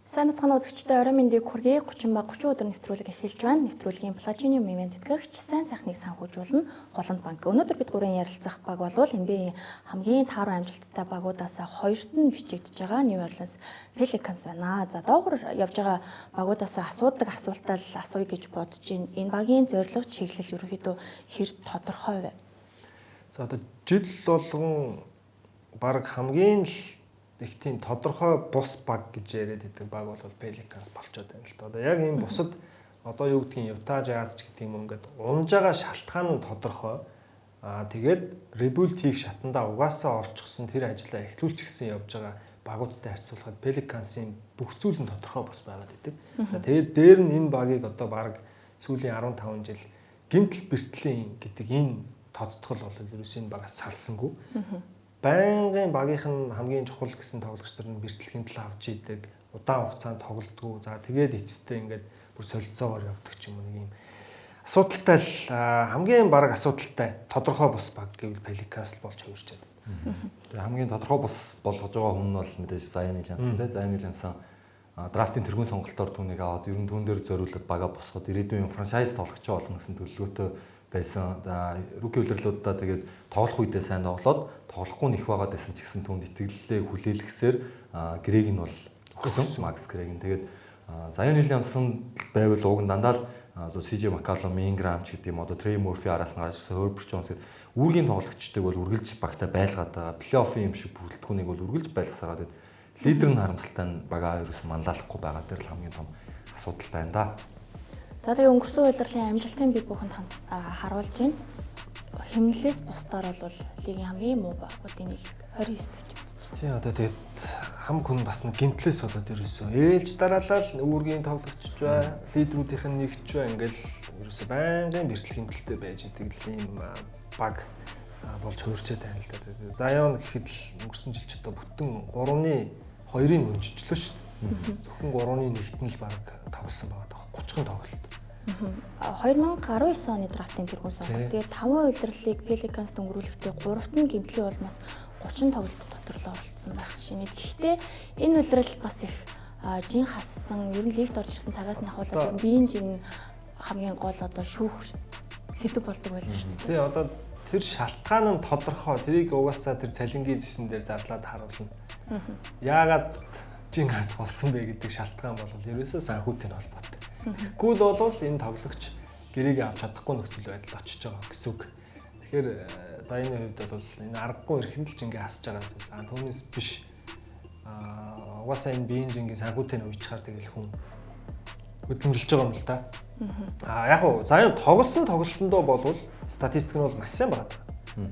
Сайн бацгаана үзэгчдээ, оройн мэндийг хүргэе. 30 ба 30 өдөр нэвтрүүлэг эхэлж байна. Нэвтрүүлгийн Platinum Event тэтгэгч, сайн сайхныг санхүүжүүлнэ Голомт банк. Өнөөдөр бид гурван ярилцах баг болвол NBA хамгийн тааруу амжилттай багуудаас хоёрт нь бичигдэж байгаа New Orleans Pelicans байна. За, доогуур явж байгаа багуудаас асуудаг асуултаа л асууя гэж бодож байна. Энэ багийн зорилго, чиглэл ерөнхийдөө хэр тодорхой вэ? За, одоо жил болгон баг хамгийн л их тийм тодорхой бус баг гэж яриад байдаг баг бол Pelicans болчоод байна л да. Одоо яг ийм бусад одоо юу гэдгийг Utah Jazz ч гэдэг юм, ингээд унж байгаа шалтгаан нь тодорхой. Аа, тэгээд rebuild хийх шатандаа угаасаа орчихсон, тэр ажлаа эхлүүлчихсэн явж байгаа багуудтай харьцуулахад Pelicans-ийн бүх зүйл нь тодорхой бус байгаад байдаг. За, тэгээд дээр нь энэ багийг одоо баг сүүлийн 15 жил гэмтэл бэртлийн гэдэг энэ тодтгол бол ерөөсөө энэ багаас салсангүй. Байнгын багийнх нь хамгийн чухал гэсэн тоглогч нар нь бэртэл, гэмтэл авч идэг, удаан хугацаанд тоглодгоо. За, тэгээд эцэстээ ингээд бүр солилцоогоор явдаг ч юм уу, нэг юм асуудалтай л, хамгийн баг асуудалтай тодорхой бус баг гэвэл Pelicans л болж хувирч байна. Тэгээ хамгийн тодорхой бус болгож байгаа хүн нь бол мэдээж Zion Williamson те. Zion Williamson драфтын тэргүүн сонголтоор түүнийг аваад, ер нь түүн дээр зориулаад бага босгоод, ирээдүйн franchise тоглогч болно гэсэн төлөвлөгөөтэй байсан. Rookie улирлуудаа тэгээд тоглох үедээ сайн тоглоод, тоглохгүй нь их байгаад байсан ч гэсэн түүнд итгэлээ хүлээлгэсээр гэрээг нь бол өгсөн. Max гэрээг нь. Тэгээд Zion Williamson байвал уг нь дандаа л CJ McCollum, Ingram ч гэдэг юм, одоо Trey Murphy араас нь гарч ирсэн Herbert Jones гэдэг үүргийн тоглогчдыг бол үргэлж багтаа байлгаад байгаа. Плей-оффын юм шиг бүрэлдэхүүнийг бол үргэлж байлгасараад, тэгээд лидер нь харамсалтай нь бага ерөөсөн манлайлахгүй байгаа дээр л хамгийн том асуудал байна да. За, тэгээ өнгөрсөн улирлын амжилтыг би бүхэнд харуулж байна. Хэмнэлээс бусдаар бол лигийн хамгийн муу багуудын нэг 29 бичигдэж байна. Тий, одоо тэгээд хам хүн бас нэг гэмтлээс болоод ерөөсөө ээлж дараалал үүргийн тоглогчч бай, лидерүүдийнх нь нэгч бай, ингээл ерөөсөө байнгын бэртэл, гэмтэлтэй байж идэг л ийм баг болж хувирчаад байна л да. Zion гэхэд л өнгөрсөн жил ч одоо бүтэн 3-ны 2-ыг өнжичлөө шүү дээ. Зөвхөн 3-ны нэгт нь л баг тоглосон байгаа даа. 30 тоглолт. 2019 оны драфтын тэргүүн сонголт. Тэгээд 5 улирлыг Pelicans өнгөрүүлэхдээ 3-т нь гэмтлийн улмаас 30 тоглолт дотор л оролцсон байх жишээ. Гэхдээ энэ улирал бас их жин хассан. Ер нь лигт орж ирсэн цагаас нь ахуулаад ер нь биеийн жин хамгийн гол одоо шүүх сэдэв болдог байлаа шүү дээ. Тий, одоо тэр шалтгаан нь тодорхой. Тэрийг угаасаа тэр цалингийн зэсэн дээр зарлаад харуулна. Яагаад жин хасах болсон бэ гэдэг шалтгаан бол ерөөсөө санхүүтэй холбоотой. Тэгэхгүй л бол энэ тоглогч гэрээг авч чадахгүй нөхцөл байдалд очиж байгаа гэсэн үг. Тэгэхээр за, энэ хувьд бол энэ аргагүй эрхэнд л жингээ хасж байгаа зүйл. А түүнээс биш, угаасаа энэ биеийн жингийн санхүүтэй нь уйчхаар тэгэл хүн хөдөлмөрлөж байгаа юм л да. А яг уу Zion тоглосон тоглолтондоо болвол статистик нь бол маш сайн байгаа.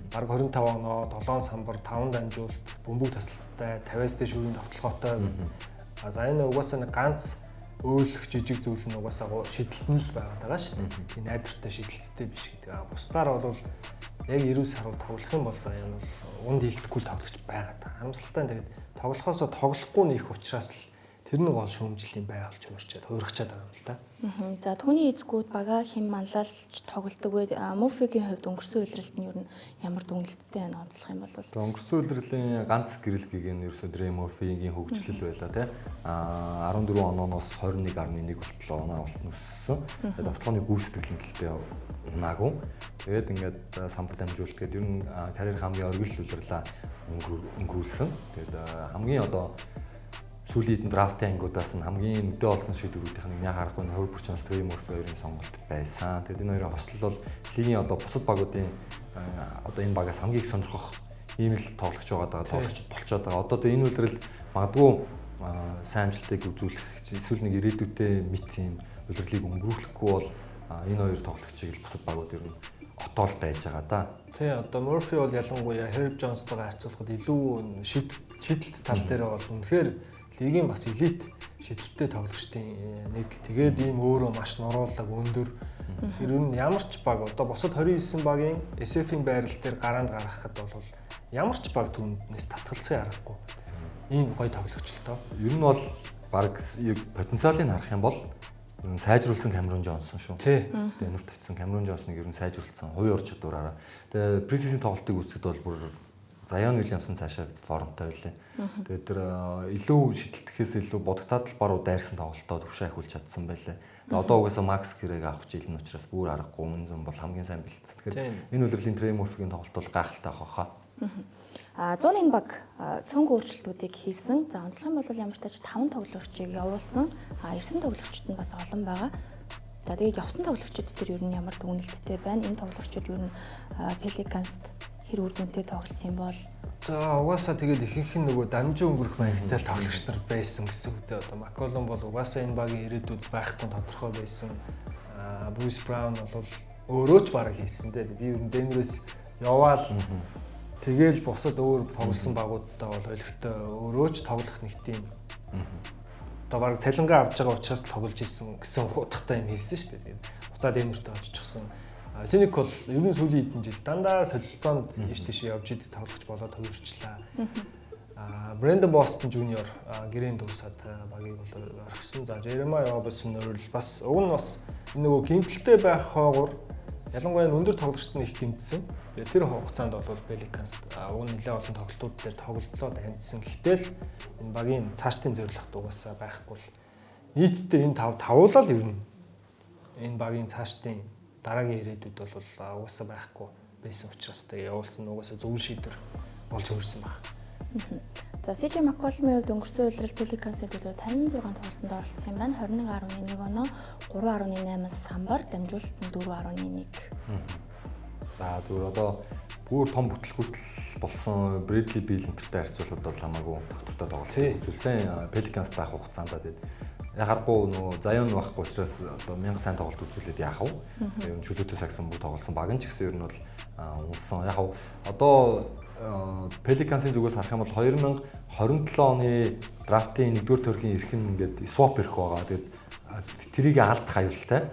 Бараг 25 оноо, 7 самбар, 5 дамжуулалт, бөмбөг тасалдтай, 50-аас дээш үеийн довтлогоотой. А за, энэ угаасаа нэг ганц өөлөх жижиг зүйл нь угаасаа шидэлт нь л байгаад байгаа шүү дээ. Тийм найдвартай шидэлттэй биш гэдэг. А бусдаар бол яг 90 саруу тоглох юм бол за, энэ бол унд хилдэхгүй тоглогч байгаа. Харамсалтай нь тэгээд тоглохоосоо тоглохгүй нь их учраас л тэр нэг гол шүүмжлийн бай болж хувирчаад хувиргачаад байгаа юм л да. За, түүний эзгүүд бага хэн манлайлж тоглодог вэ? Мурфигийн хувьд өнгөрсөн улиралд нь ер нь ямар дүгнэлттэй байна, онцлох юм бол? За, өнгөрсөн улирлын ганц гэрэл гэг нь ерөөсөө Trey Murphy-гийн хөгжлөл байлаа тий. А 14 онооноос 21.1 болтлоо оноо болт өссөн. Тэгээд довтлооны гүйцэтгэл нь гэхдээ унаагүй. Тэгээд ингээд самбар дамжуулт гээд ер нь карьер хамгийн оргил улирлаа өнгөрүүлсэн. Тэгээд хамгийн одоо сүүлийн хэдэн драфтын ангиудаас нь хамгийн нүдэ олсон шийдвэрүүдийнх нь нэг харахгүй Herbert Jones, Trey Murphy хоёрын сонголт байсан. Тэгээд энэ хоёрын хослол бол лигийн одоо бусад багуудын одоо энэ багаас хамгийн их сонирхох ийм л тоглогч байгаа тоглогчд болчоод байгаа. Одоо энэ улиралд магадгүй сайн амжилтыг үзүүлэх, эсвэл нэг ирээдүйдээ мэт ийм улирлыг өнгөрүүлэхгүй бол энэ хоёр тоглогчийг л бусад багууд ер нь отоол байж байгаа да. Тий, одоо Murphy бол ялангуяа Herb Jones-тойгоо харьцуулахад илүү шидэлт тал дээр бол үнэхээр лигийн бас элит шидэлттэй тоглогчдын нэг. Тэгээд ийм өөрөө маш нуруулаг, өндөр. Тэр нь ямар ч баг одоо бусад 29 багийн SF-ийн байрал дээр гараанд гаргахад бол ямар ч баг түүнээс татгалцсан аргагүй. Ийм гоё тоглогч л тоо. Ер нь бол баг потенциалыг харах юм бол ер нь сайжруулсан Камерун Джонсон шүү. Тэгээ нүрт очсон Камерун Джонсныг ер нь сайжруулсан хувийн ур чадвараараа. Тэгээ preseason тоглолтыг үзэхэд бол бүр Заяон Уильямсон цаашаа формтой байлээ. Тэгээд тэр илүү шидэлтэхээс илүү бодогдоод талбар руу дайрсан тоглолтоо төвшөө ахиулж чадсан байлээ. Тэгээд одоо угаасаа Макс гэрээг авах жил нь учраас бүр аргагүй үнэн зам бол хамгийн сайн бэлдсэн. Тэгэхээр энэ улирлын Трей Мурфигийн тоглолт бол гайхалтай авах хаа. 101 баг цөөнгүй өөрчлөлтүүдийг хийсэн. За, онцлог юм бол ямар ч тач 5 тоглогчийг явуулсан. Ирсэн тоглогчид нь бас олон байгаа. За, тэгээд явсан тоглогчид тэр ер нь ямар дүгнэлттэй байна? Энэ тоглогчид ер нь Pelicans-д хэр үр дүнтэй тоглосон юм бол? За, угаасаа тэгээд ихэнх нь нөгөө дамжин өнгөрөх маягтай л тоглогч нар байсан гэсэн үг дээ. Одоо Макколум бол угаасаа энэ багийн ирээдүйд байхгүй тодорхой байсан. Брюс Браун бол өөрөө ч бараг хийсэн дээ. Би ер нь Денверээс яваал тэгэл бусад өөр тоглосон багуудтай бол олигтой өөрөө ч тоглох нэг тийм одоо бараг цалингаа авч байгаа учраас тоглож исэн гэсэн утгатай юм хийсэн шүү дээ. Тэгээд буцаад Денвертэй оччихсон. Линик бол ер нь сүүлийн хэдэн жил дандаа солилцоонд ийш тийш явж идэг тоглогч болоод хувирчлаа. Брэндон Бостон Жуниор гэрээн дуусаад багийг бол орхисон. За, Жеремай Робинсон өөрөл бас уг нь бас энэ нөгөө гимтэлтэй байх хоогоор ялангуяа өндөр тоглогчд нь их гимтсэн. Тэгээ тэр хугацаанд бол Pelicans уг нь нэлээд олон тоглолтууд дээр тоглолтоо дамжсан. Гэхдээ л энэ багийн цаашдын зорилгот угаасаа байхгүй л нийтдээ энэ тав тавуулал ер нь энэ багийн цаашдын дараагийн ирээдүйд бол угаасаа байхгүй байсан учраас тэгээ явуулсан угаасаа зөв шийдвэр болж хөрсөн баг. За, CJ McCollum-ийн хувьд өнгөрсөн улирал Pelicans-ийн төлөө 56 тоглолтод оролцсон юм байна. 21.1 оноо, 3.8 самбар, дамжуулалт нь 4.1. За, зүгээр одоо бүр том бүтлгүүтэл болсон Брэдли Билл энтертэй харьцуулахад бол хамаагүй доктортой тоглолт үзүүлсэн. Pelicans байх хугацаанд тэгээд яхааргүй нөгөө Заяон байхгүй учраас одоо мянга сайн тоглолт үзүүлээд яах вэ? Ер нь чөлөөтэй сагсан бүх тоглосон баг нь ч гэсэн ер нь бол унсан. Яг одоо Pelicans-ын зүгээс харах юм бол 2027 оны драфтын 1-р тойргийн эрх нь ингээд swap эрх байгаа. Тэгээд тэрийг алдах аюултай.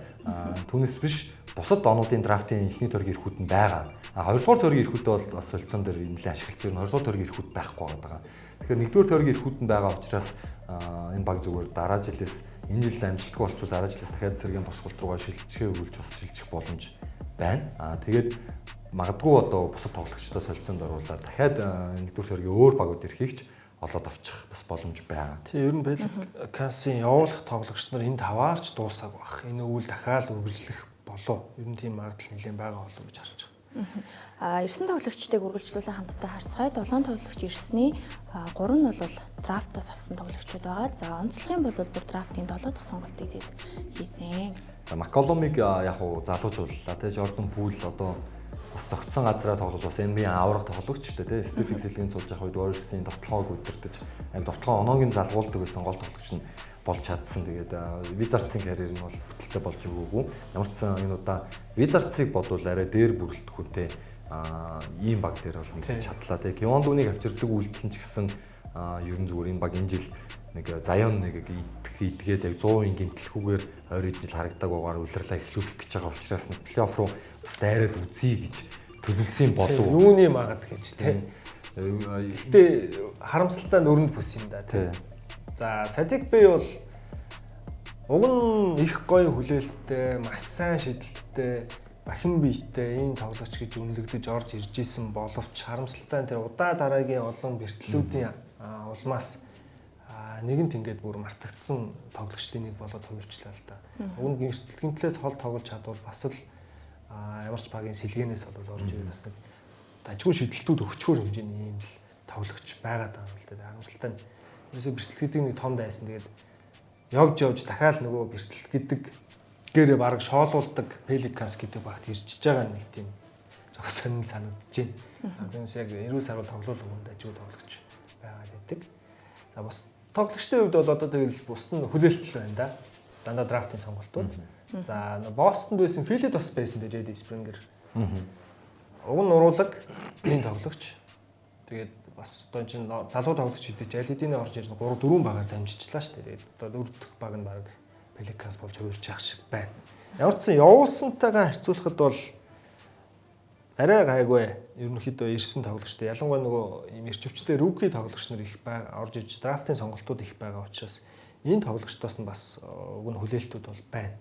Түүнээс биш бусад онуудын драфтын эхний тойргийн эрхүүд нь байгаа. 2-дугаар тойргийн эрхүүдээ бол бас солилцоон дээр нэлээд ашигласан. Ер нь 2-дугаар тойргийн эрхүүд байхгүй байгаа. Тэгэхээр 1-р тойргийн эрхүүд нь байгаа учраас энэ баг зүгээр дараа жилээс энэ жил амжилтгүй болчвол дараа жилээс дахиад сэргийн босголт руугаа шилжихээ өгүүлж бас шилжих боломж байна. Тэгээд магадгүй одоо бусад тоглогчдоо солилцоонд оруулаад дахиад нэгдүгээр тойргийн өөр багууд ирэхийг ч олоод авчих бас боломж байгаа. Тийм, ер нь Pelicans-ын явуулах тоглогч нар энэ таваарч дуусааг бах. Энэ өвөл дахиад үргэлжлэх болов. Ер нь тийм магадлал нэлээд байгаа болов гэж харж байгаа. Ирсэн тоглогчдыг үргэлжлүүлэн хамтдаа харцгаая. 7 тоглогч ирсний 3 нь бол драфтаас авсан тоглогчид байгаа. За, онцлог юм бол бүр драфтын 7 дахь сонголтыг тэд хийсэн. Макколумыг яг уу залуужууллаа тий. Жордан Пул одоо бас зогтсон газраа тоглол бас NBA авраг тоглогч шүү дээ тий. Стеф Экселийн цулж явах үед Warriors-ийн довтлогоог удирдах аим довтлогоо оноогийн залгуулдаг байсан гол тоглогч нь болж чадсан. Тэгээд Wizards-ын карьер нь бол бүтэлтэй болж өгөөгүй. Ямар ч сан энэ удаа Wizards-ыг бодвол арай дээр бүрэлдэхүүнтэй ийм баг дээр бол нэгдэж чадлаа тий. Кевон Лүнийг авчирдаг үйлдэл нь ч гэсэн ер нь зүгээр энэ баг энэ жил нэг Заяон нэг идэх идгээд яг 100% гинтлэхүүгээр ойр жил харагдааг угаар улирлаа эхлүүлэх гэж байгаа учраас нэг плей-офф руу бас дайраад үзье гэж төлөвлөсөн болов. Юуны магад гэж тий. Гэхдээ харамсалтай нөрөнд бүс юм да тий. За, Садик Бей бол уг нь их гоё хүлээлттэй, маш сайн шидэлттэй, бахин биетэй ийм тоглогч гэж үнэлэгдэж орж ирж исэн боловч харамсалтай нь тэр удаа дараагийн олон бэртлүүдийн улмаас нэгэнт ингээд бүр мартагдсан тоглогчдын нэг болоод хувирчлаа л да. Уг нь гимтлээс хол тоглож чадвал бас л ямар ч багийн сэлгэнээс бол орж ирээд бас нэг дажгүй шидэлтүүд өгчхөр хэмжээний ийм л тоглогч байгаад байгаа юм л да. Харамсалтай нь ерөөсөө бэртэл гэдэг нэг том дайсан. Тэгээд явж явж дахиад нөгөө бэртэл гэдэг гэрээ бараг шоолуулдаг Pelicans гэдэг багт ирчиж байгаа нэг тийм жоо сонин санагдаж байна. Түүнээс яг эрүүл сарвал тоглоул хүнд ажиг тоглогч байгаа гэдэг. За, бус тоглогчдын хувьд бол одоо тэгэл бусд нь хүлээлтэл байна да. Дандаа драфтын сонголтууд. За, Бостонд байсан Филид бас байсан дээ Джеди Спрингер. Уг нь нуруулаг энэ тоглогч. Тэгээд бас одоо чинь залуу тоглогч гэдэг чинь аль хэдийн орж ирж 3 4 багаар дамжчихлаа шүү дээ. Тэгээд одоо дөрөв дэх баг нь баг Pelicans болж хувирч явах шиг байна. Ямар ч сан явуулсантайгаа харьцуулахад бол арай гайгүй. Ерөнхийдөө ирсэн тоглогчтой. Ялангуяа нөгөө ийм эрч хүчтэй rookie тоглогч нар их орж иж драфтын сонголтууд их байгаа учраас энэ тоглогчдоос нь бас уг нь хүлээлтүүд бол байна.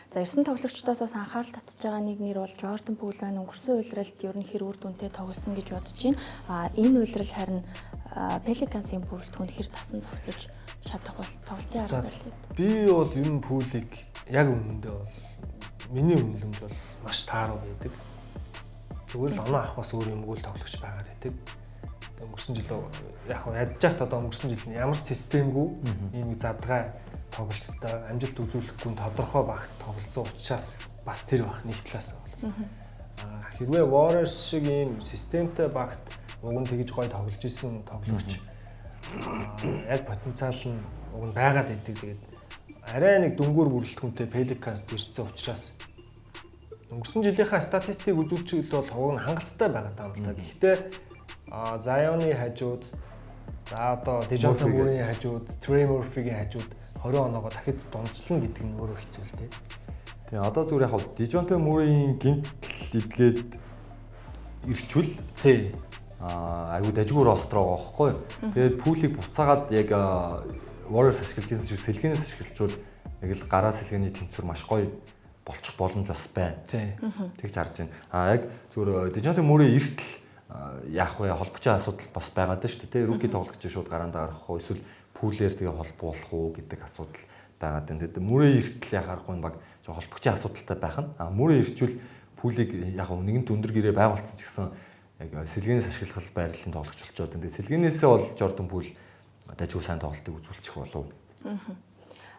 За, ирсэн тоглогчдоос бас анхаарал татж байгаа нэг нэр бол Jordan Poole байна. Өнгөрсөн улиралд ер нь хэр үр дүнтэй тоглосон гэж бодож байна. А энэ улирал харин Pelicans-ийн бүрэлдэхүүнд хэр тасан зохицож чадах бол тоглолтын арга барилын хувьд. Би бол ер нь Poole-ийг яг үнэндээ бол миний үнэлэмж бол маш тааруу байдаг. Зүгээр л оноо авах бас өөр юмгүй л тоглогч байгаад байдаг. Өнгөрсөн жил яг нь ядж яхад одоо өнгөрсөн жил нь ямар ч системгүй ийм задгай тоглолттой амжилт үзүүлэхгүй тодорхой багт тоглосон учраас бас тэр бах нэг талаас нь бол. Хэрвээ Warriors шиг ийм системтэй багт уг нь тэгж гоё тоглож исэн тоглогч яг потенциал нь уг нь байгаад байдаг. Тэгээд арай нэг дүнгээр бүрэлдэхүүнтэй Pelicans ирсэн учраас өнгөрсөн жилийнхаа статистикийг үзүүлчихвэл бол уг нь хангалттай байгаа юм л та. Гэхдээ Zion-ы хажууд, за одоо Dejounte Murray-ийн хажууд, Trey Murphy-гийн хажууд 20 оноогоо дахиж дунджлана гэдэг нь өөрөө хэцүү л дээ. Тийм, одоо зүгээр яг Dejounte Murray-ийн гинтл эдгээд ирчвэл тий айгуу дажгүй roster байгаа байхгүй. Тэгээд Poole-ийг буцаагаад яг Warriors ашиглаж байсан шиг сэлгэнээс ашиглажвал яг л гараа сэлгэний тэнцвэр маш гоё болчих боломж бас байна. Тэгж харж байна. А яг зүгээр Dejounte Murray эртэл яах вэ? Холбогчийн асуудал бас байгаад байна шүү дээ. Rookie тоглогч шууд гараандаа гаргах уу? Эсвэл Poole-ээр тэгээ холбуулах уу гэдэг асуудал байгаад байна. Тэгээд Murray эртэл яхаарахгүй баг холбогчийн асуудалтай байх нь. А Murray ирчвэл Poole-ийг яг нэгэнт өндөр гэрээ байгуулсан ч гэсэн яг сэлгэнээс ашиглах байрлалын тоглогч болчоод байна. Тэгээд сэлгэнээсээ бол Jordan Poole дажгүй сайн тоглолтыг үзүүлчих болов.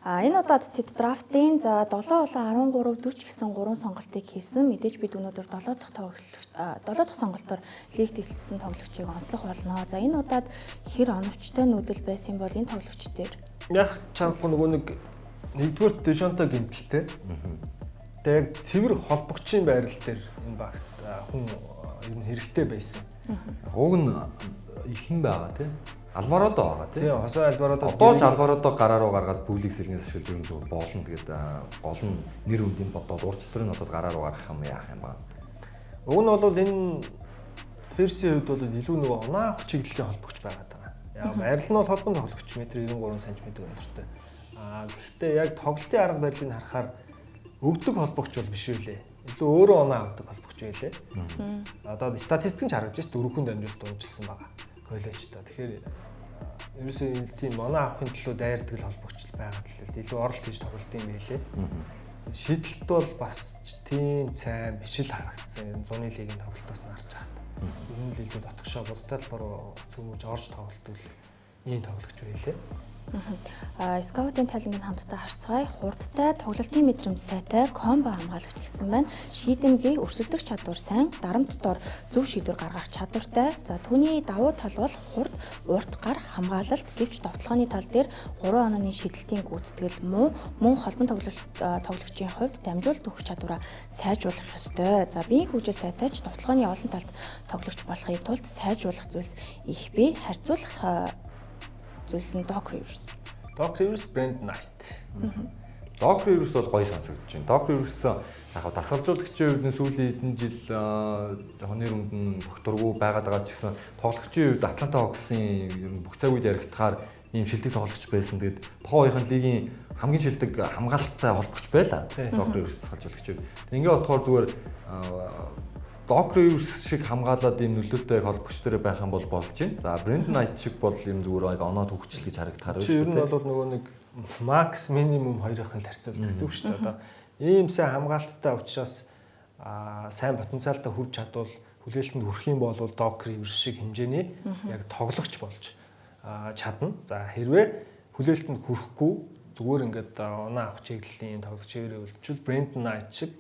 А энэ удаад тэд драфтын за 7 болон 13 40 гэсэн 3 сонголтыг хийсэн. Мэдээж бид өнөөдөр 7 дахь тоглогч 7 дахь сонголтоор лигт элссэн тоглогчийг онцлох болно. За, энэ удаад хэр оновчтой нүүдэл байсан бол энэ тоглогч дээр? Яг чамхгүй нөгөө нэг нэгдүгээр Dejounte гинтэлтэй. Тэгээ яг цэвэр холбогчийн байрал дээр энэ багт хүн ер нь хэрэгтэй байсан. Уг нь ихэн байгаа тий. Альварадо байгаа тий. Тийм, Хосе Альварадо. Одоо ч Альварадо гараа руу гаргаад Poole-ийг сэлгэнээс ашиглаж ер нь зүгээр болно. Тэгээд гол нь нэр хүндийн бодоод ур чадварыг бодоод гараа руу гаргах юм яах юм ба. Уг нь бол энэ Ферсийн хувьд бол илүү нөгөө оноо авах чиглэлийн холбогч байгаад байгаа. Яг байрлал нь бол холбон тоглогч 1.93 см өндөртэй. Аа гэхдээ яг тоглолтын арга барилыг харахаар өгдөг холбогч бол биш үлээ. Илүү өөрөө оноо авдаг холбогч байлээ. Одоо статистик нь ч харагдаж ш дөрвөн дамжуулалт дунжилсан байгаа коллежтой. Тэгэхээр ерөөсөө тийм оноо авахын төлөө дайрдаг л холбогч байгаад л илүү оролт хийж тоглолт юм байлээ. Шидэлт бол бас тийм сайн биш л харагдсан. Зуны лигийн тоглолтоос нь харж байхад. Ер нь л илүү дотгошоо будтай талбар цөмөж орж тоглолтвол ийм тоглогч байлээ. Скаутын тайланг нь хамтдаа харцгаая. Хурдтай, тоглолтын мэдрэмж сайтай, combo хамгаалагч гэсэн байна. Шийдэмгий, өрсөлдөх чадвар сайн, дарамт дор зөв шийдвэр гаргах чадвартай. За, түүний давуу тал бол хурд, урт гар, хамгаалалт, гэвч довтлооны тал дээр 3 онооны шидэлтийн гүйцэтгэл муу, мөн холбон тоглогчийн хувьд дамжуулалт өгөх чадвараа сайжруулах ёстой. За, биеийн хөгжил сайтай ч довтлооны олон талд тоглогч болохын тулд сайжруулах зүйлс их бий. Харьцуулах зүйлс нь Doc Rivers. Doc Rivers, Brandon Knight. Doc Rivers бол гоё сонсогдож байна. Doc Rivers яг дасгалжуулагчийн хувьд нь сүүлийн хэдэн жил жоохон нэр хүнд нь тогтворгүй байгаад байгаа ч гэсэн тоглогчийн хувьд Atlanta Hawks-ын ер нь бүх цаг үед яригдахаар ийм шилдэг тоглогч байсан. Тэгээд тухайн үеийн лигийн хамгийн шилдэг хамгаалалттай холбогч байлаа. Doc Rivers дасгалжуулагч. Ингээ бодохоор зүгээр Doc Rivers шиг хамгаалаад ийм нөлөөтэй холбогч дээр байх юм бол болж байна. За, Brandon Knight шиг бол ийм зүгээр яг оноо төгсчл гэж харагдахаар байна шүү дээ. Ер нь бол нөгөө нэг max minimum хоёрын л харьцуулт гэсэн үг шүү дээ. Одоо ийм сайн хамгаалттай учраас сайн потенциалтай хүрч чадвал, хүлээлтэнд хүрэх юм бол Doc Rivers шиг хэмжээний яг тоглогч болж чадна. За, хэрвээ хүлээлтэнд хүрэхгүй зүгээр ингээд оноо авах чиглэлийн тоглогч чиглэлээр үлдчихвэл Brandon Knight шиг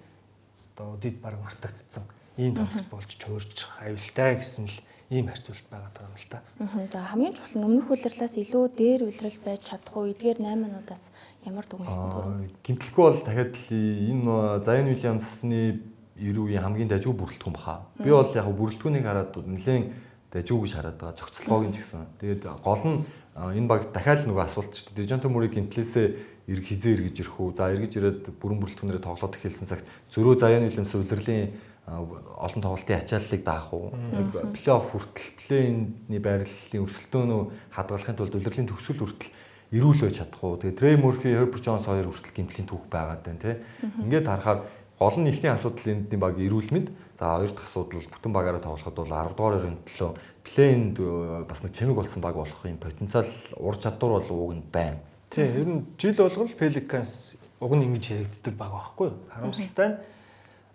одоо өдөд баг мартагдсан ийм тоглолт болж хуурчих аюултай гэсэн л ийм харьцуулалт байгаа юм л та. За, хамгийн чухал нь өмнөх улирлаас илүү дээр улирал байж чадах уу? Эдгээр 8 минутаас ямар дүгнэлтэнд хүрв? Гэмтлэхгүй бол дахиад л энэ Zion Williamson-ы 90 үеийн хамгийн дажгүй бүрэлдэхүүн баха. Би бол яг бүрэлдэхүүнийг хараад нэлээд дажгүй гэж хараад байгаа. Зохицолгоог нь ч гэсэн. Тэгээд гол нь энэ баг дахиад нөгөө асуулт шүү дээ. Dejounte Murray гинтлээсээ эрг хизээ эргэж ирэх үү? За, эргэж ирээд бүрэн бүрэлдэхүүнээрээ тоглоод эхэлсэн цагт зөрөө Zion Williamson улирлын олон тоглолтын ачааллыг даах уу? Яг плей-офф хүртэл, play-in-ний байрлалын өрсөлдөөнөө хадгалахын тулд улирлын төгсгөл хүртэл эрүүл байж чадах уу? Тэгээ Трей Мурфи, Herbert Jones хоёр хүртэл гэмтлийн түүх байгаад байна те. Ингээд харахаар гол нь ихний асуудал эндний баг эрүүл мэнд. За хоёр дахь асуудал бол бүтэн багаараа тоглоход бол 10 дугаар өрөөнд төлөө плей-инд бас нэг чимэг болсон баг болох юм потенциал ур чадвар бол уг нь байна. Тий, ер нь жил болгол Pelicans уг нь ингэж яригддаг баг байхгүй юу? Харамсалтай нь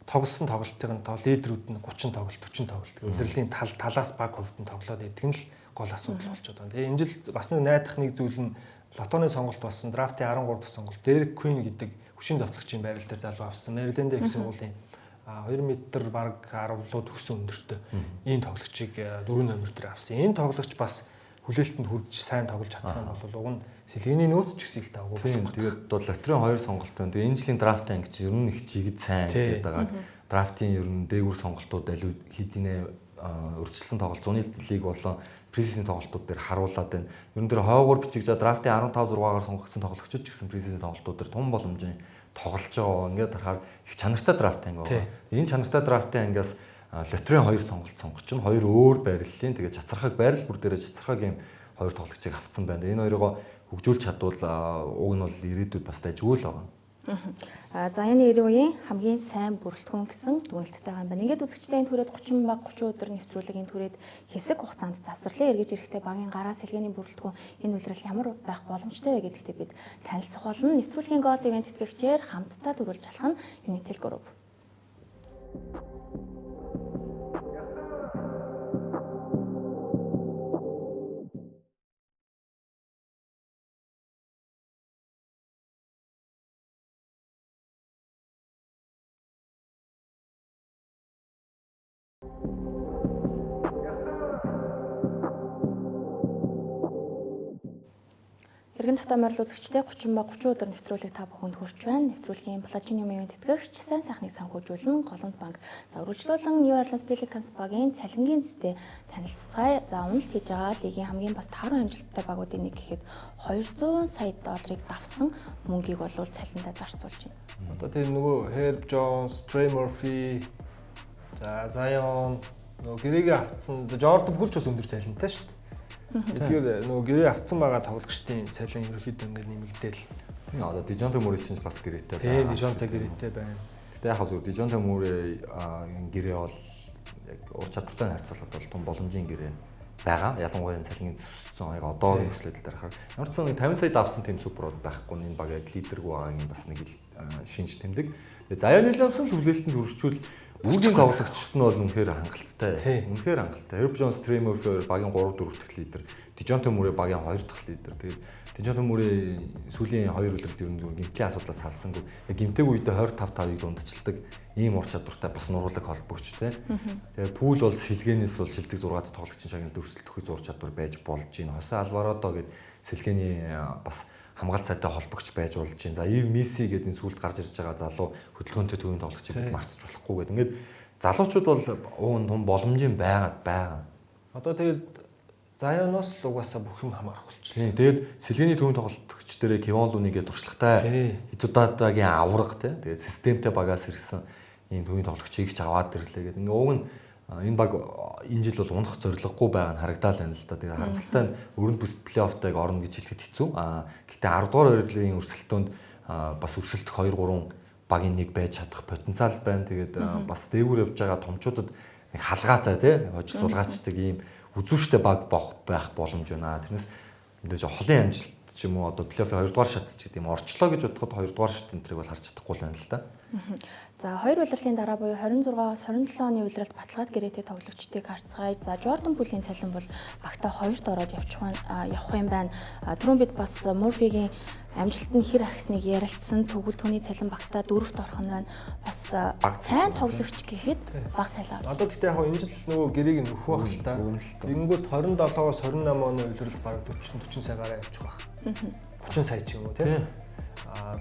тоглосон тоглолтын тоо лидерүүд нь 30 тоглолт, 40 тоглолт. Улирлын талаас баг хувьд нь тоглоод идэх нь л гол асуудал болчиход байна. Тэгээ энэ жил бас нэг найдах нэг зүйл нь лотоны сонголт болсон. Драфтын 13 дахь сонголт Дерек Квин гэдэг хүчин довтлогчийн байрал дээр залуу авсан. Мэриленд их сургуулийн 2 м бараг 10 руу төгсөн өндөртэй ийм тоглогчийг 4 номер дээр авсан. Энэ тоглогч бас хүлээлтэнд хүрж сайн тоглож чадах юм бол уг нь сэлгээний нөөц ч гэсэн их давгүй. Тийм. Тэгээд бол лотерейн хоёр сонголт байна. Тэгээд энэ жилийн драфт анги чи ер нь их жигд сайн гэдэг байгаа. Драфтын ер нь дээгүүр сонголтууд аль хэдийнэ өрсөлдсөн тоглолт зуны лиг болон preseason тоглолтууд дээр харуулад байна. Ер нь тэр хойгуур бичиг за драфтын 15 6-аар сонгогдсон тоглогчид ч гэсэн preseason тоглолтууд дээр том боломжийн тоглож байгаа. Ингээд харахаар их чанартай драфт анги байгаа. Энэ чанартай драфтын ангиас лотерейн хоёр сонголт сонгож чинь хоёр өөр байрлалын тэгээ чацархаг байрал бүр дээрээ чацархаг юм хоёр тоглогчийг авцсан байна. Энэ хоёроо хөгжүүлж чадвал уг нь бол ирээдүйд бас дайжгүй л байгаа. За энэ 90 үеийн хамгийн сайн бүрэлдэхүүн гэсэн дүгнэлттэй байгаа юм байна. Ингээд үзэгчдээ энэ түрээд 30 баг 30 өдөр нэвтрүүлэг энэ түрээд хэсэг хугацаанд завсарлаа. Эргэж ирэхдээ багийн гараа сэлгээний бүрэлдэхүүн энэ улирал ямар байх боломжтой вэ гэдэгтээ бид танилцах болно. Нэвтрүүлгийн Gold Event тэтгэгчээр хамтдаа төрүүлж алах нь Unitel Group. Эргэн тавтай морил үзэгчдээ 30 ба 30 өдөр нэвтрүүлэг та бүхэнд хүрч байна. Нэвтрүүлгийн Platinum Event тэтгэгч сайн сайхныг санхүүжүүлэн Голомт банк. За үргэлжлүүлэн New Orleans Pelicans багийн цалингийн зэтэй танилцацгаая. За уналт хийж байгаа лигийн хамгийн бас тааруу амжилттай багуудын нэг гэхэд 200 сая долларыг давсан мөнгийг бол цалиндаа зарцуулж байна. Одоо тэр нөгөө Herb Jones, Trey Murphy, за Zion нөгөө гэрээгээ автсан Jordan Poole ч бас өндөр цалинтай шүү дээ. Тэгэхээр нөгөө гэрээ автсан байгаа тоглогчдын цалин ерөөхдөө ингээд нэмэгдээл. Тийм одоо Дижонте Мурэй чинь бас гэрээтэй байна. Тийм Дижонте гэрээтэй байна. Гэтэ яг зөв Дижонте Мурэй гэрээ бол яг ур чадвартай харьцуулахад бол том боломжийн гэрээ байгаа. Ялангуяа цалингийн төссөн яг одоогийн нөхцөл дээр харахаар ямар ч сан 50 сая давсан тийм суперуд байхгүй. Энэ баг яг лидергүй байгаагийн бас нэг шинж тэмдэг. Заяа Уильямсон л хүлээлтэнд хүрчүүл Үүргийн тоглогчд нь бол үнэхээр хангалттай. Үнэхээр хангалттай. Herb Jones, Trey Murphy хоёр багийн 3 4 дахь лидер. Дижонте Мурэй багийн 2 дахь лидер. Тэгээд Дижонте Мурэй сүүлийн 2 улиралд ер нь зүгээр гэмтлийн асуудлаас салсангүй. Яг гэмтээг үедээ 25 5-ыг дундчилдаг ийм ур чадвартай бас нуруулаг холбогч те. Тэгээд Пул бол сэлгээнээс бол шилдэг 6 дахь тоглогчийн шагналд өрсөлдөх үе зур чадвар байж болж байна. Хосе Алварадо гээд сэлгээний бас хамгаалт сайтай холбогч байж болж байна. За Ив Месси гэдэг энэ сүүлд гарч ирж байгаа залуу хөдөлгөөнтэй төвийн тоглогчийг бид мартаж болохгүй гэдэг. Ингээд залуучууд бол уун том боломжийн байгаад байгаа. Одоо тэгээд Заяноос л угаасаа бүх юм хамаарах болчихлоо. Тийм. Тэгээд сэлгээний төвийн тоглогч дээрээ Кевон Лунигээ туршлагатай Итудадагийн авраг те. Тэгээд системтэй багаас ирсэн ийм төвийн тоглогчийг ч аваад ирлээ гэдэг. Ингээ уг нь энэ баг энэ жил бол унах зорилгогүй байгаа нь харагдаал байна л да. Тэгээ харамсалтай нь өрөнд бүс плей-оффтайг орно гэж хэлэхэд хэцүү. Гэтэ 10 дугаар байрлалын өрсөлдөөнд бас өрсөлдөх 2 3 багийн нэг байж чадах потенциал байна. Тэгээд бас дээгүүр явж байгаа томчуудад нэг халгаатай тий нэг хожил сулгаачдаг ийм үзүүштэй баг байх боломж байна. Тэрнээс мэдээж холын амжилт ч юм уу одоо плей-оффын 2 дугаар шат ч гэдэг юм орчлоо гэж бодоход 2 дугаар шат энэ тэрийг бол харж чадахгүй л байна л да. За хоёр улирлын дараа буюу 26-аас 27 оны улиралд баталгаад гэрээтэй тоглогчдыг харцгаая. За Jordan Poole-ийн цалин бол багтаа 2-т ороод явах юм байна. Түрүүн бид бас Murphy-гийн амжилт нь хэр ахисныг ярилцсан. Тэгвэл түүний цалин багтаа 4-т орох нь байна. Бас сайн тоглогч гэхэд бага цалин авч. Одоо гэхдээ яг энэ жил нөгөө гэрээг нь нөхөх байх л та. Тэгэнгүүт 27-оос 28 оны улирал бараг 40 40 сая гараа явчих байх. 30 сая ч юм уу тий.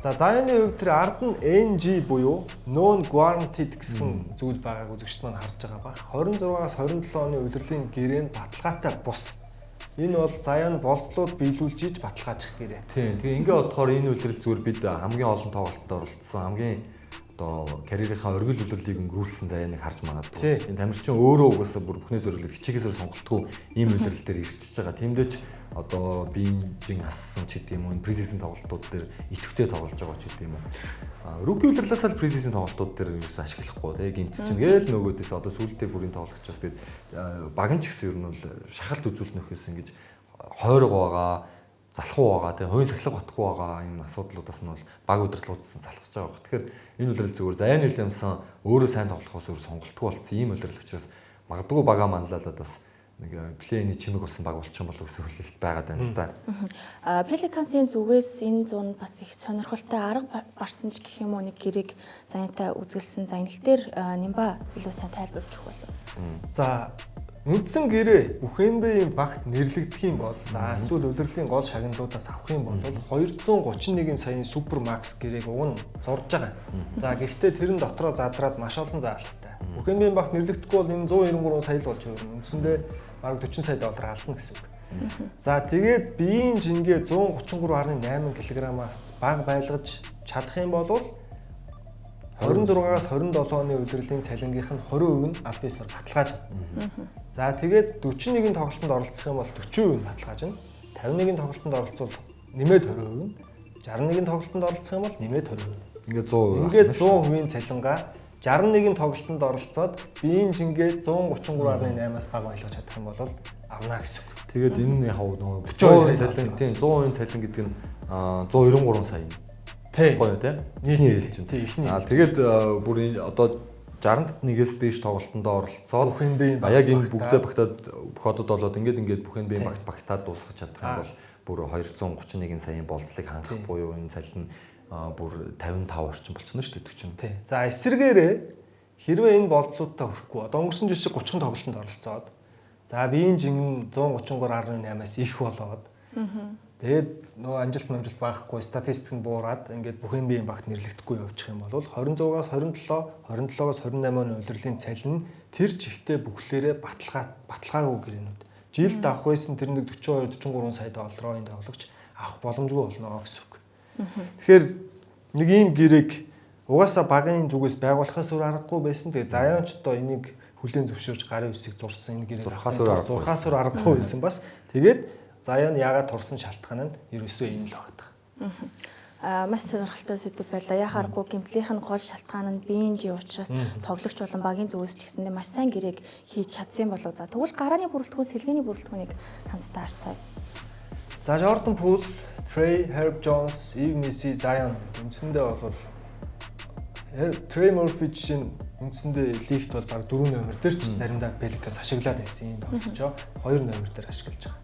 За Заяаны хувьд тэр ард нь NG буюу non guaranteed гэсэн зүйл байгааг үзэгчд маань харж байгаа ба 26-аас 27 оны улирлын гэрээ нь баталгаатай бус. Энэ бол Заяан болцлууд биелүүлж иж баталгаажих гэрээ. Тийм. Тэгээ ингээ бодохоор энэ улирал зүгээр бид хамгийн олон тоглолтод оролцсон хамгийн одоо карьерийнхаа оргил улирлыг өнгөрүүлсэн Заяаныг харж магадгүй. Энэ тамирчин өөрөө угаасаа бүр бүхний зориглол хичээгээсээр сонголтгүй ийм улирал дээр ирчихэж байгаа. Тиймдээ ч Одоо биенжин ассан ч гэдэг юм уу, preseason тоглолтууд дээр идэвхтэй тоглож байгаа ч гэдэг юм уу. Rookie улирлаас л preseason тоглолтууд дээр ерөөсөө ашиглахгүй тий гинт чинь гээл нөгөөдөөс одоо сүүлдээ бүрийн тоглогчоос тэгээд баг нь ч гэсэн ер нь бол шахалт үзүүлнэ нөхөөс ингэж хойрог байгаа, залхуу байгаа тий хувийн сахилга батгүй байгаа энэ асуудлуудаас нь бол баг удирдлагуудаас нь залхаж байгаа баг. Тэгэхээр энэ улирал зүгээр Заян Уильямсон өөрөө сайн тоглохоос өөр сонголтгүй болсон ийм улирал учраас магадгүй багаа манлайлаад бас нэг play-in-ий чимэг болсон баг болчих юм болов гэсэн хүлээлт байгаад байна л да. Pelicans-ын зүгээс энэ зун бас их сонирхолтой арга барсан ч гэх юм уу, нэг гэрээг Заяатай үзгэлсэн. За, энэ дээр Нимба илүү сайн тайлбарлаж өгөх болов. За, үндсэн гэрээ бүх NBA-ийн багт нэрлэгдэх юм бол, за, эсвэл улирлын гол шагналуудаас авах юм бол 231 саяын Super Max гэрээг уг нь зурж байгаа. За, гэхдээ тэрэн дотроо задраад маш олон заалттай. Бүх NBA-ийн багт нэрлэгдэхгүй бол энэ 193 сая л болж өгнө. Үндсэндээ бараг 40 сая доллар алдна гэсэн үг. За, тэгээд биеийн жингээ 133.8 кг-аас бага байлгаж чадах юм бол 26-аас 27 оны улирлын цалингийнх нь 20% нь аль биесээр баталгаажна. За, тэгээд 41 тоглолтод оролцох юм бол 40% нь баталгаажна. 51 тоглолтод оролцвол нэмээд 20% нь, 61 тоглолтод оролцох юм бол нэмээд 20%. Ингээд 100%. Ингээд 100% цалингаа 61 тоглолтод оролцоод биеийн жингээ 133.8-аас бага байлгаж чадах юм бол авна гэсэн үг. Тэгээд энэ нь яг нөгөө 42 сая цалин, тийм, 100% цалин гэдэг нь 193 сая. Тий. Гоё тий. Эхний ээлж чинь. Тий, эхний. Аа, тэгээд бүр энэ одоо 61-ээс дээш тоглолтонд оролцоод бүх NBA яг энэ бүгдээ багтаад бүх одод болоод ингээд бүх NBA багт багтаад дуусгах чадах юм бол бүр 231 саяын болцлыг хангах буюу энэ цалин бүр 55 орчим болчихно шүү дээ чинь. Тий. За, эсэргээрээ хэрвээ энэ болцлуудтай хүрэхгүй одоо өнгөрсөн жил шиг 30 тоглолтод оролцоод, за, биеийн жингэн 133.8-аас их болоод, тэгээд нөгөө амжилт амжилт байхгүй, статистик нь буураад ингээд бүх NBA багт нэрлэгдэхгүй явчих юм бол 26-аас 27, 27-аас 28 оны улирлын цалин тэр чигтээ бүхлээрээ баталгаагүй гэрээнүүд. Жилд авах байсан тэр нэг 42 43 сая долларын энэ тоглогч авах боломжгүй болно гэсэн үг. Тэгэхээр нэг ийм гэрээг угаасаа багийн зүгээс байгуулахаас өөр аргагүй байсан. Тэгээ Заяон ч одоо энийг хүлээн зөвшөөрч гарын үсгийг зурсан, энэ гэрээг зурхаас өөр аргагүй байсан бас. Тэгээд Заяа нь яагаад турсан шалтгаан нь ерөөсөө энэ л байна. Маш сонирхолтой сэдв байлаа. Яхаа аргагүй гэмтлийнх нь гол шалтгаан нь биеийн жи учраас тоглогч болон багийн зүгээс ч гэсэндээ маш сайн гэрээг хийж чадсан болов. За, тэгвэл гарааны бүрэлдэхүүн, сэлгээний бүрэлдэхүүнийг хамтдаа харцгаая. За, Jordan Poole, Trey, Herb Jones, Yves Missi, Zion. Үндсэндээ бол Trey Murphy жишээ нь үндсэндээ лигт бол баг 4 номер дээр ч заримдаа Pelicans ашиглаад байсан юм тоглогчоо 2 номер дээр ашиглаж байгаа.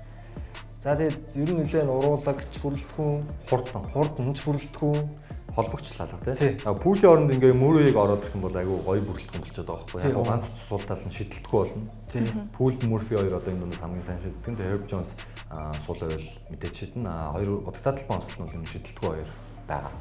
За, тэгээд ер нь нэлээд уруулагч бүрэлдэхүүн, хурдан ч бүрэлдэхүүн, холбогч талаа тий. А Пүүлийн оронд ингээ Мөрөйг ороод ирэх юм бол айгүй гоё бүрэлдэхүүн болчиход байгаа байхгүй. Яг ганц сул тал нь шидэлтгүй болно. Пүүлд Мөрфи хоёр одоо энэ дундаас хамгийн сайн шиддэг. Тэгээ Herb Jones сул байвал мэдээж шидэнэ. А хоёр бодогдоод талбай онцлог нь бол шидэлтгүй хоёр байгаа.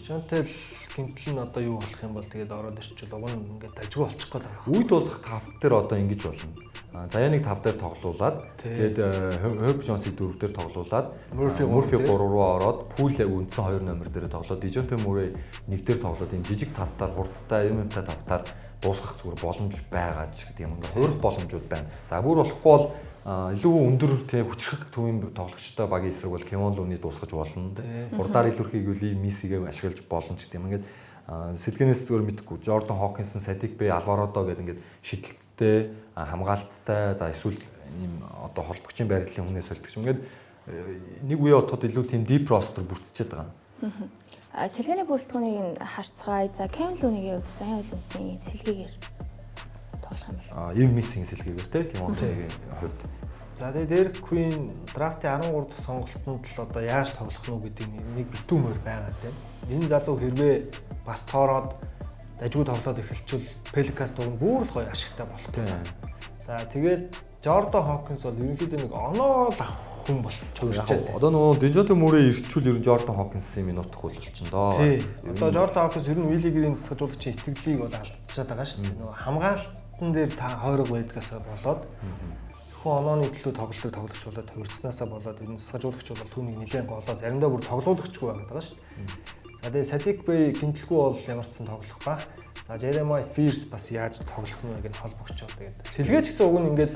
Жонтэл гинтэл нь одоо юу болох юм бол тэгээд ороод ирчихвэл уг нь ингээд дажгүй болчих гээд байгаа. Үе дуусах тав дээр одоо ингэж болно. Заяаныг 5 дээр тоглуулад, тэгээд Herb Jones-ыг 4 дээр тоглуулад, Murphy 3 руу ороод, Poole яг үндсэн 2 номер дээр тоглоод, Dejounte Murray 1 дээр тоглоод, энэ жижиг тавтаар, хурдтай юм юмтай тавтаар дуусгах зүгээр боломж байгаа ч гэдэг юм. Ингээд хувирах боломжууд байна. За, бүр болохгүй бол илүү өндөр тэ хүчрэх төвийн тоглогчтой багийн эсрэг бол Kevon Looney дуусгаж болно. Хурдаар илүүрхийг үл Миссигээ ашиглаж болно ч гэдэг юм. Ингээд сэлгэнээс зүгээр мэдхгүй Jordan Hawkinson, Sadiq Bey, Alvarado гэдэг ингээд шидэлттэй, хамгаалттай, за, эсвэл ийм одоо холбогчийн байрлалын хүнээс сольдог юм. Ингээд нэг үе отоход илүү тийм deep roster бүрдчихэд байгаа. Сэлгээний бүрэлдэхүүнийг нь харцгаая. За, Kevon Looney-гийн хувьд Zion Williamson-ийн сэлгээгээр тоглох юм бол. Yves Missi-ийн сэлгээгээр те Kevon Looney-гийн хувьд. За, тэгээ Derek Queen драфтын 13 дахь сонголтонд л одоо яаж тоглох нь гэдэг нэг битүү мөр байгаа тийм. Энэ залуу хэрвээ бас цоороод дажгүй тоглоод эхэлчихвэл Pelicans дуг нь бүр л гоё ашигтай болох. За, тэгээд Jordan Hawkins бол ерөнхийдөө нэг оноо л авах хүн бол хувирчаад. Одоо нөгөө Dejounte Murray ирчүүл ер нь Jordan Hawkins-ийн минутах бол болчихно доо. Тий. Одоо Jordan Hawkins ер нь Willie Green засгажуулагчийн итгэлийг бол алдчихад байгаа шүү дээ. Нөгөө хамгаалтан дээр та хойрог байдгаас болоод хүн онооны төлөө тоглодог тоглогч болоод хувирцнаасаа болоод ер нь засгажуулагч бол түүнийг нэлээд голоо, заримдаа бүр тоглуулагчгүй байгаад байгаа шүү дээ. За, тэгээ Sadiq Bey гинтлгүй бол ямар ч сан тоглох ба. За, Jeremiah Fears бас яаж тоглох нь вэ гэх холбогч одоо тэгээд сэлгээч гэсэн уг нь ингээд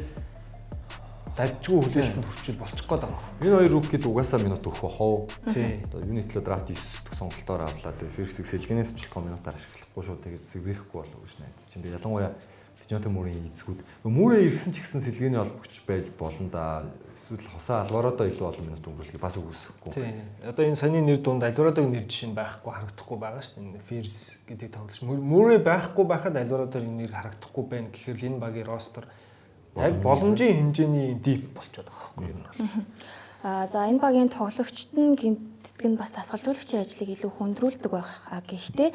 Дажгүй хүлээлтэнд хүрчүүл болчих гээд байгаа юм. Энэ хоёр rookie-д угаасаа минут өгөх хов. Тий. Одоо юуны төлөө драфт 9 дэх сонголтоор авлаа. Тэгээ Фирсийг сэлгэнээс ч болох минутаар ашиглахгүй шүү. Тэгээд сэргээхгүй болов гэж найдаж чинь. Тэгээ ялангуяа Дижонте Мөрийн эзгүүд. Мөрөө ирсэн ч гэсэн сэлгээний холбогч байж болно да. Эсвэл Хосоо Алварадо илүү олон минут өнгөрүүлэхийг бас үгүйсэхгүй. Тий. Одоо энэ саяны нэр дунд Альварадогийн нэр жишээ нь байхгүй харагдахгүй байгаа шүү дээ. Фирс гэдэг тоглогч Мөрөө байхгүй байхад Альварадогийн нэр харагдахгүй байна гэхээр л энэ багийн roster яг боломжийн хэмжээний deep болчиход байгаа байхгүй юу? За, энэ багийн тоглогчд нь гэмтдэг нь бас дасгалжуулагчийн ажлыг илүү хүндрүүлдэг байх. Гэхдээ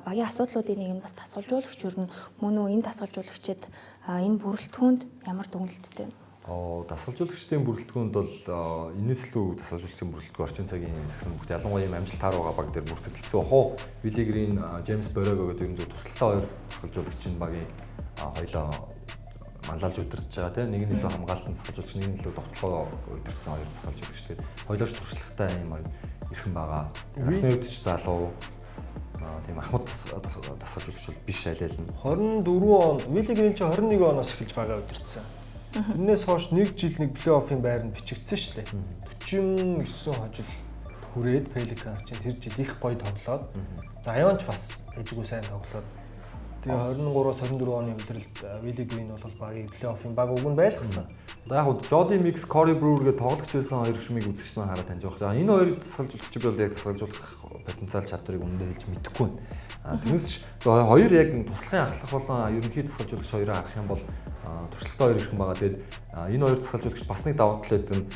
багийн асуудлуудын нэг нь бас дасгалжуулагч ер нь мөн үү, энэ дасгалжуулагчид энэ бүрэлдэхүүнд ямар дүгнэлттэй вэ? Дасгалжуулагчдын бүрэлдэхүүнд бол энэс лүү дасгалжуулагчдын бүрэлдэхүүн орчин цагийн сагсан бүгд ялангуяа ийм амжилт таар байгаа баг дээр бүртгэлцсэн. Хоо Вилли Грин, Джеймс Борего гэдэг юм зөв тусалтай хоёр дасгалжуулагчийн багийг хоёлоо манлайлж удирдах байгаа тийм, нэг нь илүү хамгаалтан дасгалжуулагч, нэг нь илүү довтлогоо удирдсан хоёр дасгалжуулагч. Тэгээд хоёлооч туршлагатай юм эрхэм байгаа. Насны хувьд ч залуу, тийм ахмад дасгалжуулагч бол биш аль нь. 24 он Вилли Грин чи 21 оноос эхэлж багаа удирдсан. Тэрнээс хойш нэг жил нэг плей-оффын байранд бичигдсэн шүү дээ. 49 хожил хүрээд Pelicans чинь тэр жил их гоё тоглоод, Zion ч бас дэжгүй сайн тоглоод, тэгээ 23-аас 24 оны улиралд Вилли Грин бол багийг плей-оффын баг уг нь байлгасан. Одоо яг хөө Jody Meeks, Corey Brewer гэдэг тоглогч байсан хоёр хшмийг үзэгч маань хараад таньж байгаа. За, энэ хоёрыг дасгалжуулагч би бол яг дасгалжуулах потенциал чадварыг үнэндээ хэлж мэдэхгүй байна. Тэрнээс хоёр яг туслахын ахлах болон ерөнхий дасгалжуулагч хоёроо харах юм бол туршлагатай хоёр эрхэм байгаа. Тэгээд энэ хоёр дасгалжуулагч бас нэг давуу тал гэдэг нь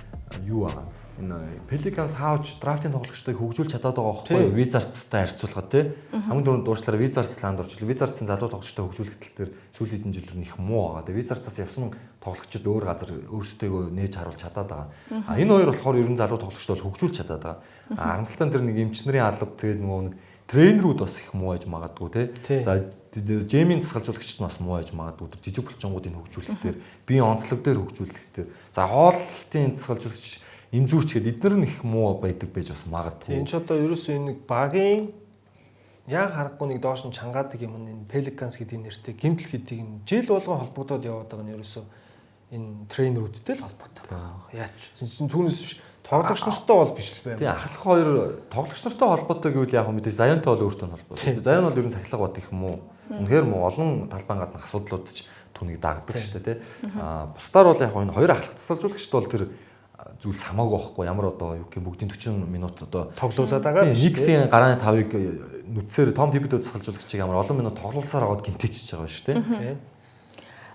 юу байгаа? Энэ Pelicans хаач драфтын тоглогчдыг хөгжүүлж чадаад байгаа байхгүй юу? Wizards-тай харьцуулахад тий. Хамгийн түрүүнд дуушлаар Wizards ланд орчлоо. Wizards-ын залуу тоглогчдыг хөгжүүлэх тал дээр сүүлийн хэдэн жилээр их муу байгаа. Тэгээ Wizards-аас явсан тоглогчид өөр газар өөрсдөө нээж харуулж чадаад байгаа. Энэ хоёр болохоор ер нь залуу тоглогчдод бол хөгжүүлж чадаад байгаа. Харамсалтай нь тэр нэг эмч нарын алба, тэгээд нөгөө нэг тренерүүд бас их муу байж магадгүй тий. За, Жемийн дасгалжуулагчид нь бас муу байж магадгүй. Тэр жижиг булчингуудыг хөгжүүлэх дээр, биеийн онцлог дээр хөгжүүлэх дээр. За, хоолтын дасгалжуулагч эмзүүч гэдэг эднэр нь их муу байдаг байж бас магадгүй. Энэ ч одоо ерөөсөө энэ нэг багийн яг харахгүй нэг доош нь чангаадаг юм нь энэ Pelicans гэдэг нэртэй гэмтэл гэдэг юм жил болгон холбогдоод яваад байгаа нь ерөөсөө энэ тренерүүдтэй л холбоотой байна. Яаж ч түүнээс биш тоглогч нартай бол биш л байна. Тийм, ахлах хоёр тоглогч нартай холбоотой гэвэл яг мэдээж Зайонтой бол өөртөө нь холбоотой. Зайон бол ер нь сахилга бат их муу. Үнэхээр муу, олон талбайн гадна асуудлууд ч түүнийг дагдаг шүү дээ, тий. Бусдаар бол яг энэ хоёр ахлах дасгалжуулагчд бол тэр зүйлс хамаагүй байхгүй, ямар одоо юу гэх юм, бүгдийн 40 минут одоо тоглуулад байгаа биш. Никсийн гарааны тавыг нүцсээр Том Тибидо дасгалжуулагчийг ямар олон минут тоглуулсаар аваад гинтээчж байгаа шүү дээ.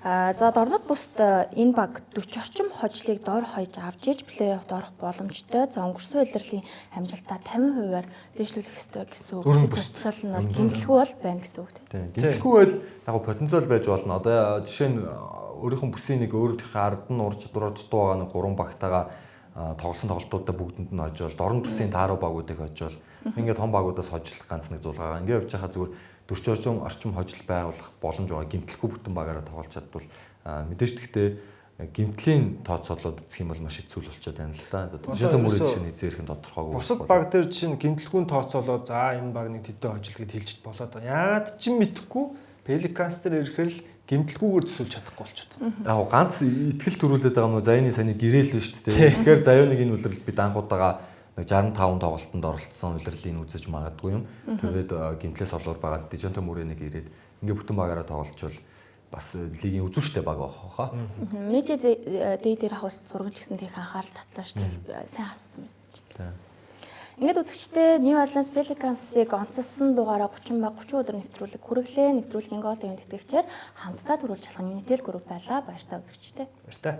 За, дорнод бүст энэ баг 40 орчим хожлыг дор хаяж авч иж плей-оффд орох боломжтой. За, өнгөрсөн улирлын амжилтаа 50%-аар дээшлүүлэх ёстой гэсэн үг. Потенциал нь бол гэмтэлгүй бол байна гэсэн үг тийм. Гэмтэлгүй бол яг потенциал байж болно. Одоо жишээ нь өөрийнх нь бүсийн нэг өөрийнхөө ард нь ур чадвараар дутуу байгаа нэг гурван багтаага тоглосон тоглолтуудаа бүгдэнд нь хожоол, дорн бүсийн тааруу багуудыг хожоол. Ингээд том багуудаас хожлох ганц нэг зулгаагаа. Ингээд явж байхаа зүгээр 40 орчим хожил байгуулах боломж байгаа. Гэмтэлгүй бүтэн багаараа тоглож чадвал мэдээж, гэхдээ гэмтлийн тооцоолоод үзэх юм бол маш хэцүү л болчиход байна л да. Жишээлбэл мөрийн жишээ нь эзээрхэн тодорхойгүй. Бусад баг дээр жишээ нь гэмтэлгүй тооцоолоод за энэ баг нэг тэдэн хожил гэд хэлж болоод байгаа. Яагаад ч мэдэхгүй Pelicans дээр ирэхээр л гэмтэлгүйгээр төсөөлж чадахгүй болчиход. Яг ганц итгэл төрүүлээд байгаа нь Заяны саяны гэрээл биш үү? Тэгэхээр Заяоныг энэ улирал бид анх удаага нэг 65 тоглолтод оролцсон улирлыг үзэж магадгүй юм. Тэгээд гэмтлээс олоор байгаа Дижонто Мөрөө нэг ирээд ингээ бүтэн багаараа тоглолчвол бас лигийн үзүүштэй баг байх хаа. Media day дээр авах сургамж гэсэн тех анхаарал татлаа шүү дээ. Сайн хассан байсан чинь. Тийм. Ингээд үзэгчдээ New Orleans Pelicans-ыг онцлсон дугаараа 30 ба 30 өдөр нэвтрүүлэг хүргэлээ. Нэвтрүүлгийн гол ивээн тэтгэгчээр хамтдаа төрүүлж болох Unitel Group байлаа. Баяртай үзэгчдээ. Баяртай.